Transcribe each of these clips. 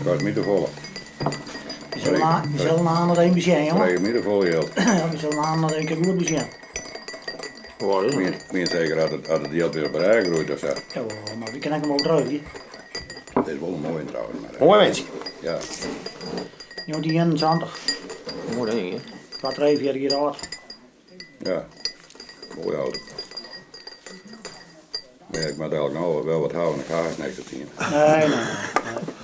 Dit kost my te folle. We sille we sille him noch even besjen, jonge. Frege my te folle jild. Ja, we sille him noch even goed besjen. Mien seker as it, as it jild weer op rij groeit of sa. Ja, mar we kinne ek noch wol dreuge. Dit is wol in moaie trouwens. Maar, Moai mens. Ja. 1971. Moai ding, hè? 2, 3, 4 jier âld. Ja, moaie auto. Maar ja, ik moat eigenlijk no wel wat hawwe, ik ha hast niks te tsien. Nee, nee, nee.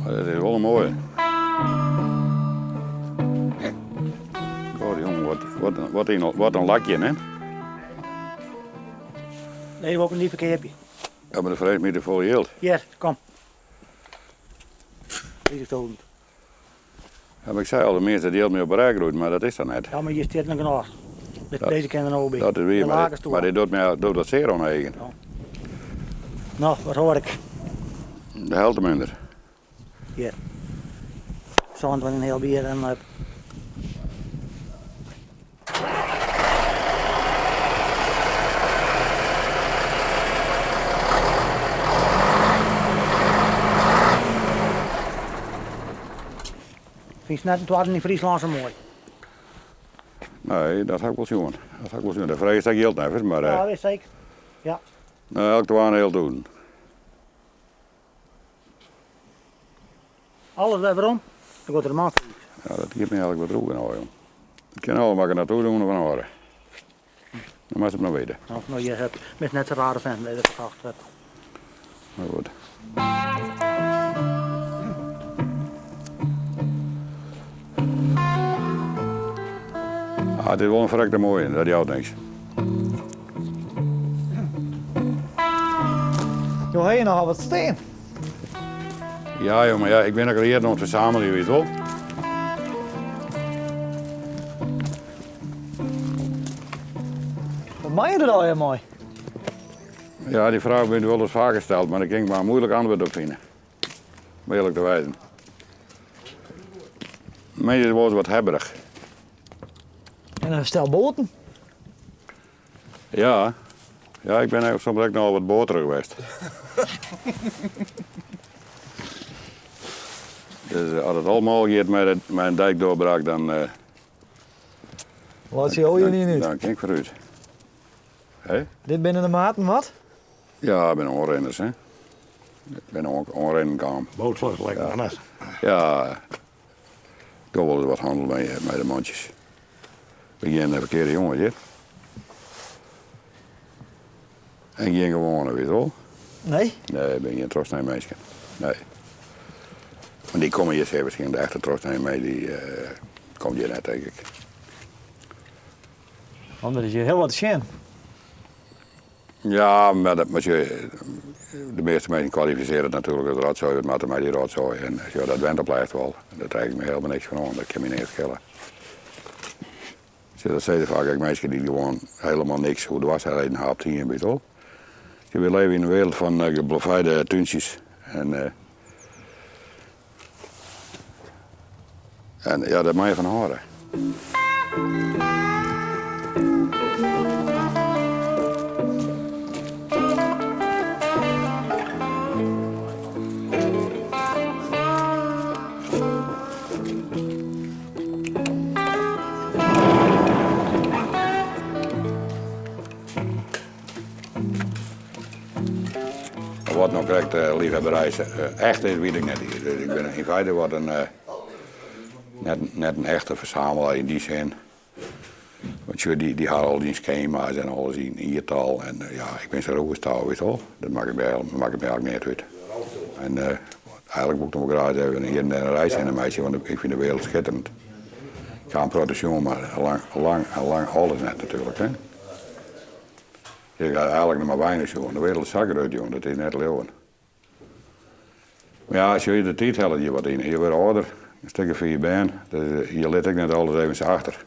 Maar dat is wol in moaie. God, jongen, wat, wat, wat, een, wat in lakje, hè? Nee, wol ik niet ferkeapje. Ja, mar do fregest my te folle jild. Hjir, kom. 30.000. Ja, mar ik sei al, de measte jild my op 'e rêch groeit, mar dat is dan net. Ja, mar hjir stiet noch genôch. Dizze kin der no by. Dat is wier, mar dit docht my docht wat sear oan de eagen. No, wat hoor ik? De helte minder. Hjir. 27,5 bier en Fynst net in twadden yn Fryslân sa moai? Nee, dat ha ik wol sjoen. Dat ha ik wol sjoen. Dêr fregest ek jild neffens, mar. Ja, wist seker. Ja. No, elk twa en in heal tûzen. Alles wer werom, dan giet der in man foarút. Ja, dat giet my eigentlik wat droeger no, jong. It kin al, mar ik naartoe doen of in oare. Dan moatst it mar witte. No, no, je hebt bist net sa rare fan, dat je ferkocht hebt. Maar goed. Ah, it is wol in ferrekte moaie, dat jout niks. Jo ha hjir nochal wat stean. Ja, joh, mar ja, ik bin ek al jierren oan it fersameljen, witst wol. Wat meie je der allegear mei? Ja, dy fraach wurdt wolris faker steld, mar dêr kin ik mar in muoilik antwurd op fine. Om earlik te wêzen. My is wolris wat hebberich. En in stel boaten? Ja, ja ik bin soms ek nochal wat boaterich west. Dus as it al mâl giet mei in dykdoorbraak, dan. Laat je ojen hier niet. Dan kin ik foarút. Hé? Dit binne de maten wat? Ja, it binne oanrinners, hè. It binne oanrinnen kaam. Bootslag lekker ja. Ja, ik doch wolris wat hannel mei de mantsjes. Bin gjin ferkearde jonges hjir. En gjin gewoane, witst wol. Nee? Nee, bin gjin trochsnij minsken. Nee. Want dy komme hjir sear waarskynlik, de echte trochsnij mei, dy uh, komt hjir net, tink ik. Want der is hjir hiel wat te sjen. Ja, mar dat, mar de measte minsken kwalifisearje it natuerlik as rotsoai. Wat moat der mei dy rotsoai? En sjoch, dat went op lêst wol. Dêr trek ik my helemaal niks fan oan. Dat kin my neat skele. Sjoch, dat sizze faak ek minsken dy't gewoan helemaal niks oer dwarsreden ha op it hiem, witst wol. Sjoch, wy leve yn in wereld fan geblaveide túntsjes. En, uh, en ja, dêr moatte je fan hâlde. Wat no krekt leafhebberij echt is, wit ik net. Dus ik bin yn feite wat in, net, net in echte fersamelaar yn dy sin. Want sjoch, dy, dy ha al dy skema's en alles yn jiertal. En ja, ik bin sa rûch as tou, witst wol. Dat makket my, makket my eigentlik neat út. En eigentlik woe ik noch wol graach even hjir en dêr in reis hinne meitsje, want ik fyn de wereld skitterend. Ik ha in protte sjoen, mar lang, lang, lang alles net natuerlik. Hè. Ik ha eigentlik noch mar weinich sjoen. De wereld is sa grut, jong, dat is net te leauwen. Mar ja, sjoch, de tiid hellet je wat yn. Je wurde âlder, in stik of fiif bern, dus je litte ek net alles even sa achter.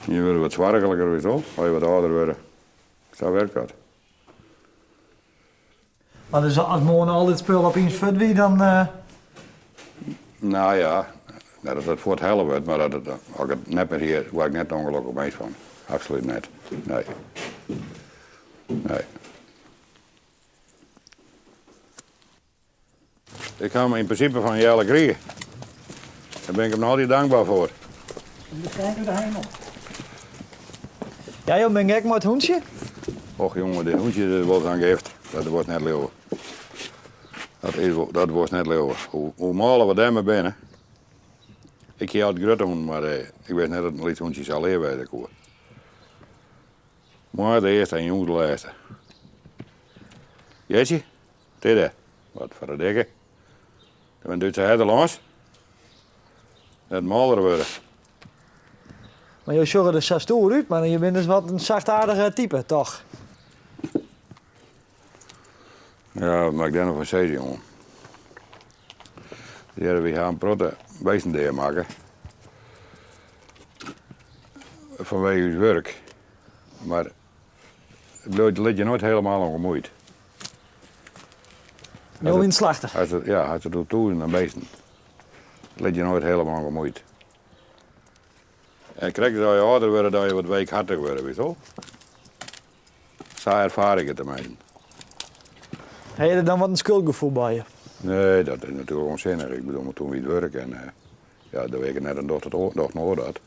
Je wurde wat soarchliker, witst wol, as je wat âlder wurde. Sa wurket dat. Mar dus as moarn al dit spul opiens fuort wie, dan. No ja, net dat it fuorthelle wurdt, mar dat it, as ik it net mear hie, word ik net in ûngelokkich mins fan. Absolút net. Nee. Nee. Ik ha him yn prinsipe fan Jelle krigen. Dêr bin ik him noch altyd dankber foar. De trein út de hemel. Ja, jo binne gek mei it hûntsje? Och jonge, dit hûntsje is wol sa'n gift. Dat wolst net leauwe. Dat is wol, dat wolst net leauwe. Hoe, hoe mâler we dêrmei binne. Ik hie altyd grutte hûnen, mar eh, ik wist net dat in lyts hûntsje sa leaf wêze koe. Moarns de earste en jûns de lêste. Jetsje, Tidde, wat foar de dikke. Der binne Dútse herder lâns. Net mâler wurde. Mar jo sjogge der sa stoer út, mar je binne dus wat in sachtaardige type, toch? Ja, wat moat ik dêr no fan sizze, jongen? Hearre, wy ha in protte bisten deamakke. Fanwege ús wurk. Mar it bliuwt, lit je noait helemaal ûngemoeid. Jo wiene slachter? As it, ja, as it oer tûzenen bisten. It lit je noait helemaal ûngemoeid. En krekt as je âlder wurde, dat je wat weekhartig wurde, witst wol. Sa erfaar ik it teminsten. Ha je der dan wat in skuldgefoel by je? Nee, dat is natuerlik ûnsinnich. Ik bedoel, mar toen wie it wurk en eh, ja, doe wie ik net en docht it oar, docht in oar dat.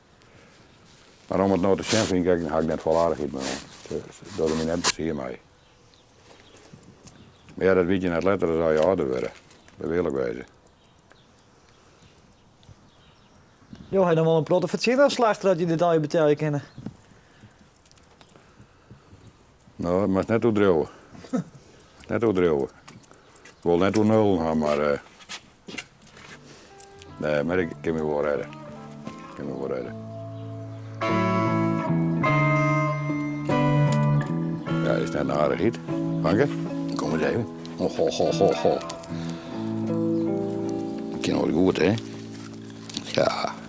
Mar om it no te sjen fyn ik, ha ik net folle aardichheid mear oan. Se dogge my net plezier mei. Mar ja, dat witte je net letter as je âlder wurde. Dat wol ik wêze. Jo ha dan wol in protte fertsjinne as slachter dat je dit allegear betelje kinne. No, dat moatst net oerdriuwe. Net oerdriuwe. Ik wol net oer nullen ha, mar eh, nee, mar ik kin my wol rêde. Ik kin my wol rêde. Ja, is net in aardichheid. Fanke, kom ris even. Ho, ho, ho, ho, ho. Kin wol goed, hè? Ja.